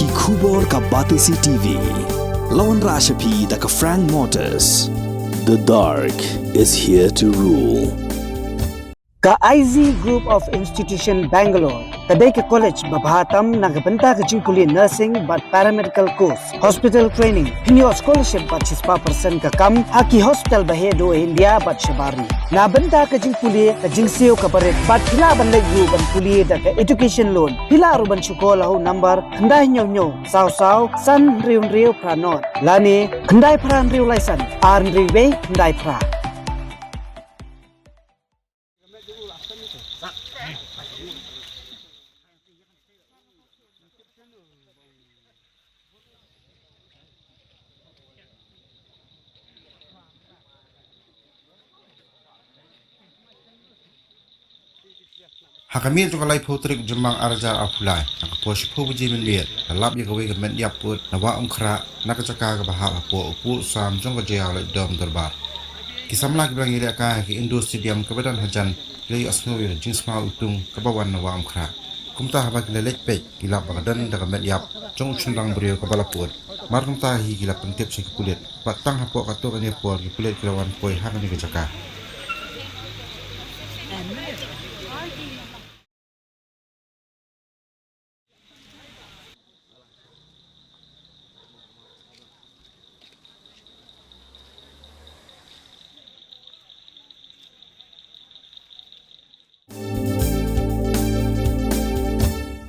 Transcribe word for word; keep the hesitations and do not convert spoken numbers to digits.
Ki khubor ka Batesi T V. La wanrah sha phi da ka Frank Motors. The dark is here to rule. Ka I Z Group of Institution Bangalore ka dei ka college ba bha tam na ka bynta ka jingpule nursing bad paramedical course, hospital training, pynïoh scholarship bad shispah percent ka kam ha ki hospital ba heh duh India bad shabar ri. Na bynta ka jingpule ka jingsiew ka barit bad phi lah ban leit ruh ban pule da ka education loan. Phi lah ruh ban shu call ha u number khyndai hynñiew hynñiew saw saw san hynriew hynriew phra nod lane khyndai phra hynriew lai san ar hynriew wei khyndai phra. Ha ka miet jong ka laiphew tarik Jymmang arhajar arphew lai, ha ka por shiphew baje mynmiet, la lap ïa kawei ka met ïap pud na Wah Umkhrah, na ka jaka kaba hap hapoh u pud sam jong ka Jowai Laitdom Dorbar. Ki samla kiba dang ïalehkai ha ka Indoor Stadium kaba don hajan ki la ïohsngew ïa ka jingsma iwtung kaba wan na Wah Umkhrah. Kumta haba ki la leit peit, ki lap ba ka don da ka met ïap jong u shynrang briew kaba la pud. Mar kumta hi ki la pyntip sha ki pulit. Bad tang hapoh katto katne por ki pulit ki la wan poi ha kane ka jaka.